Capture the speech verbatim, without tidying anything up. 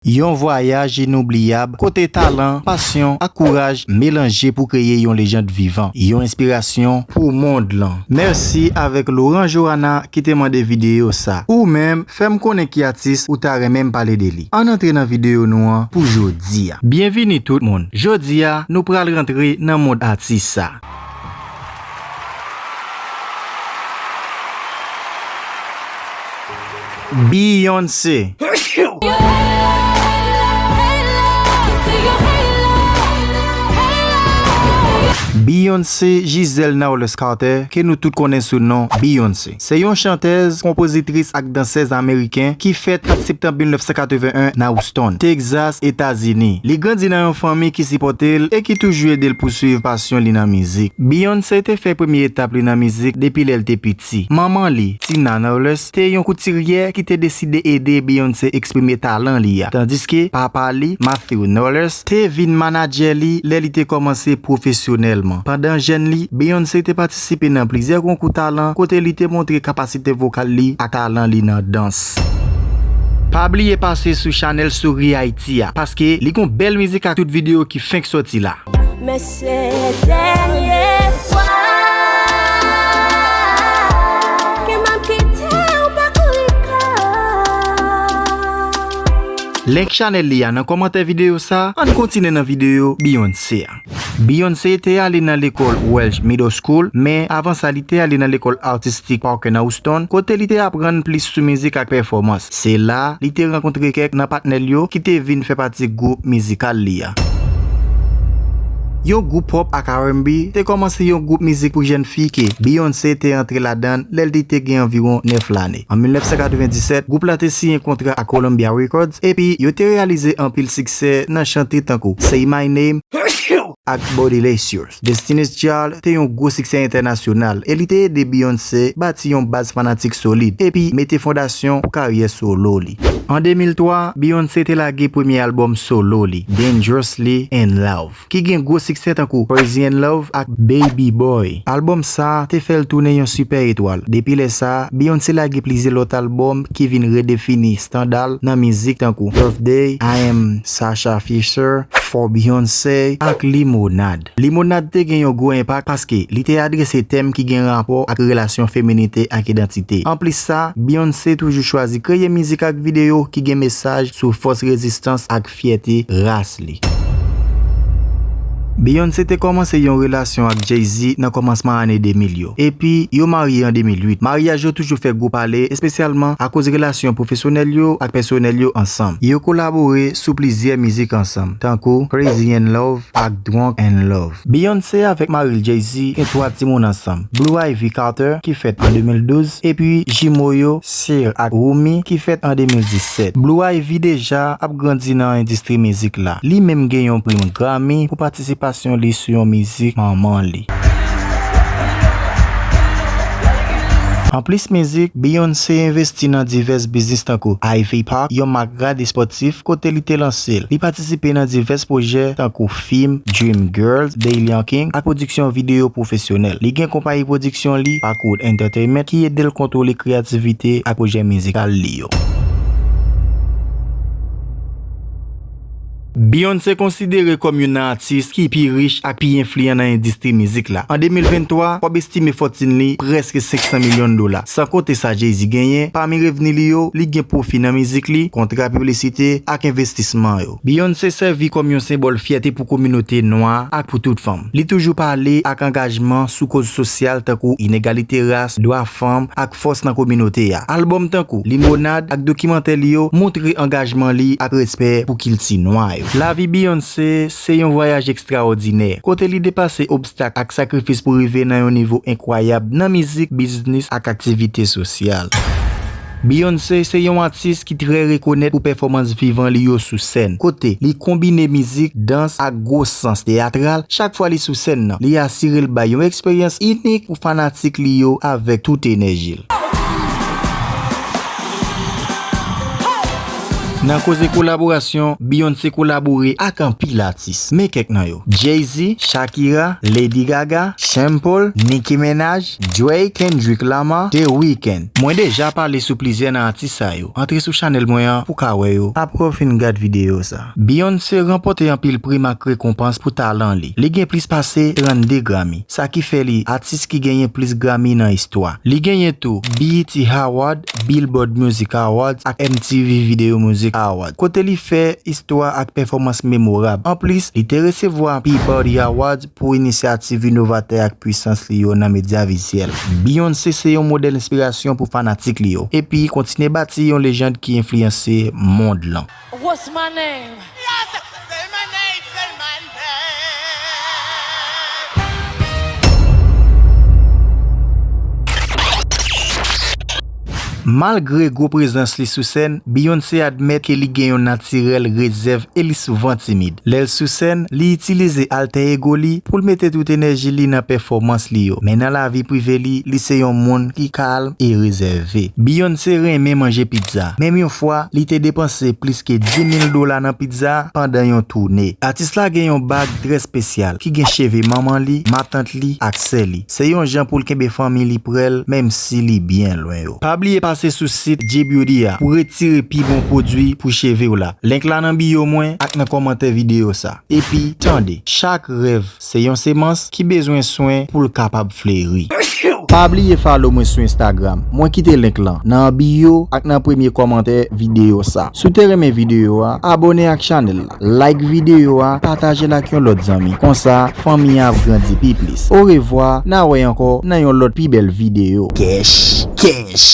Yon vwayaj inoubliyab kote talan, pasyon ak kouraj melanje pou kreye yon lejand vivan, yon enspirasyon pou mond lan. Mèsi avèk Laurent Johanna ki te mande videyo sa. Ou menm, fè m konnen ki atis ou ta renmen m pale de li. Ann antre nan videyo nou an pou jodi a. Byenvini tout moun. Jodi a, nou pral rantre nan mond atis sa. Beyoncé. Beyoncé Giselle Knowles Carter, ke nou tout konnen sou non Beyoncé, se yon chantèz, konpozitris ak dansèz ameriken ki fèt kat septanm mil nèf san katreven en nan Houston, Texas, Etazini. Li grandi nan yon fanmi ki sipòte l e ki toujou ede l pouswiv pasyon li nan mizik. Beyoncé te fè premye etap li nan mizik depi lè l te piti. Manman li, Tina Knowles, te yon koutiryè ki te deside ede Beyoncé eksprime talan li a, tandiske papa li, Matthew Knowles, te vin manadjè li lè li te kòmanse pwofesyonèlman. Pandan jèn li, Beyoncé te patisipe nan plizyè konkou talan kote li te montre kapasite vokal li ak talan li nan dans. Pa bliye pase sou chanèl Souri Haiti a, paske li gon bèl mizik ak tout videyo ki fenk sòti la. Men se dènye fwa ke m ap kite w pa kouri kò. Link chanèl li a nan kòmantè videyo sa, ann kontinye nan videyo Beyoncé a. Beyoncé te ale nan lekòl Welch Middle School, men avan sa li te ale nan lekòl atistik Parker nan Houston, kote li te aprann plis sou mizik ak pèfòmans. Se la, li te rankontre kèk nan patnè l yo ki te vin fè pati gwoup mizikal li a. Yon gwoup pop ak R and B te kòmanse yon gwoup mizik pou jèn fi ke Beyoncé te antre ladan l lè li te gen anviwon nèf lane. An mil nèf san katrevenndisèt, gwoup la te siyen kontra ak Columbia Records, epi yo te reyalize anpil siksè nan chante tankou Say My Name ak Bootylicious. Destiny's Child te yon gwo siksè entènasyonal, e li te ede Beyoncé bati yon baz fanatik solid, epi mete fondasyon pou karyè solo li. An de mil twa, Beyoncé te lage premye albòm solo li, Dangerously in Love, ki gen gwo siksè tankou Crazy in Love ak Baby Boy. Albòm sa a te fè l tounen yon sipè etwal. Depi lè sa a, Beyoncé lage plizyè lòt albòm ki vin redefini estanda l nan mizik tankou Birthday, I Am Sasha Fierce, For Beyoncé ak Limonade. Limonade te gen yon gwo enpak paske li te adrese tèm ki gen rapò ak relasyon feminite ak idantite. Anplis sa, Beyoncé toujou chwazi kreye mizik ak videyo ki gen mesaj sou fòs rezistans ak fyète ras li. Beyoncé te kòmanse yon relasyon ak Jay-Z nan kòmansman ane de mil yo, epi yo marye an de mil uit. Maryaj yo toujou fè gwo pale, espesyalman akoz relasyon pwofesyonèl yo ak pèsonèl yo ansanm. Yo kolabore sou plizyè mizik ansanm, tankou Crazy in Love ak Drunk in Love. Beyoncé avèk mari l Jay-Z gen twa timoun ansanm, Blue Ivy Carter, ki fèt an de mil douz, epi jimo yo, Seer ak Rumi, ki fèt an de mil disèt. Blue Ivy deja ap grandi nan endistri mizik la. Li menm gen yon prim Grammy pou patisipasyon li sou yon mizik manman li. Anplis mizik, Beyoncé envesti nan divès biznis tankou Ivy Park, yon mak rad espòtif, kote li te lanse l. Li patisipe nan divès pwojè tankou fim Dreamgirls, Daily Hawking, ak pwodiksyon videyo pwofesyonèl. Li gen konpayi pwodiksyon li, Parkwood Entertainment, ki ede l kontwole kreyativite ak pwojè mizikal li yo. Beyoncé konsidere kòm youn nan atis ki pi rich ak pi enfliyan nan endistri mizik la. An de mil venntwa, kòb estime fòtin li prèske senk san milyon dola. San konte sa Jay-Z genyen, pami revni li yo, li gen pwofi nan mizik li, kontra piblisite ak envestisman yo. Beyoncé sèvi kòm yon senbòl fyète pou kominote nwa ak pou tout fanm. Li toujou pale ak angajman sou koz sosyal tankou inegalite ras, dwa fanm ak fòs nan kominote a. Albòm tankou Limonade ak dokimantè li yo montre angajman li ak respè pou kilti nwa yo. Lavi Beyoncé se yon vwayaj ekstraòdinè, kote li depase obstak ak sakrifis pou rive nan yon nivo enkwayab nan mizik, biznis ak aktivite sosyal. Beyoncé se yon atis ki trè rekonèt pou pèfòmans vivan li yo sou sèn, kote li konbine mizik, dans ak gwo sans teyatral. Chak fwa li sou sèn nan, li asire l bay yon eksperyans inik pou fanatik li yo avèk tout enèji l. Nan koze kolaborasyon, Beyoncé kolabore ak anpil atis. Men kèk nan yo: Jay-Z, Shakira, Lady Gaga, Sean Paul, Nicki Minaj, Drake, Kendrick Lamar, The Weeknd. Mwen deja pale sou plizyè nan atis sa yo. Antre sou chanèl mwen an pou ka wè yo apre w fin gad videyo sa. Beyoncé ranpòte anpil prim ak rekonpans pou talan li. Li gen plis pase trannde Grammy, sa ki fè li atis ki genyen plis Grammy nan istwa. Li genyen tou B E T Award, Billboard Music Awards ak M T V Video Music Awards, kote li fè istwa ak pèfòmans memorab. Anplis, li te resevwa Peabody Awards pou inisyativ inovatè ak pwisans li yo nan medya vizyèl. Beyoncé se yon modèl enspirasyon pou fanatik li yo, epi kontinye bati yon lejann ki enfliyanse mond lan. What's my name? Yes, say my name, say my name. Malgre gwo prezans li sou sèn, Beyoncé admèt ke li gen yon natirèl rezèv e li souvan timid. Lè l sou sèn, li itilize alter ego li pou l mete tout enèji li nan pèfòmans li yo. Men nan lavi prive li, li se yon moun ki kalm e rezève. Beyoncé renmen manje pizza. Menm yon fwa, li te depanse plis ke dis mil dola nan pizza pandan yon toune. Atis la gen yon bag trè espesyal ki gen cheve manman li, matant li ak sè li. Se yon jan pou l kenbe fanmi li prè l, menm si li byen lwen yo. Pa bliye pase sou sit J Beauty a pou retire pi bon pwodui pou cheve w la. Link la nan bio mwen ak nan kòmantè videyo sa. Epi, tande, chak rèv se yon semans ki bezwen swen pou l kapab fleri. Pa bliye follow mwen sou Instagram. Mwen kite link lan nan bio ak nan premye kòmantè videyo sa. Si w te renmen videyo a, abòne ak chanèl la, like videyo a, pataje l ak yon lòt zanmi. Konsa, fanmi an ap grandi pi plis. Orevwa, n a wè ankò nan yon lòt pi bèl videyo. Kèch, kèch.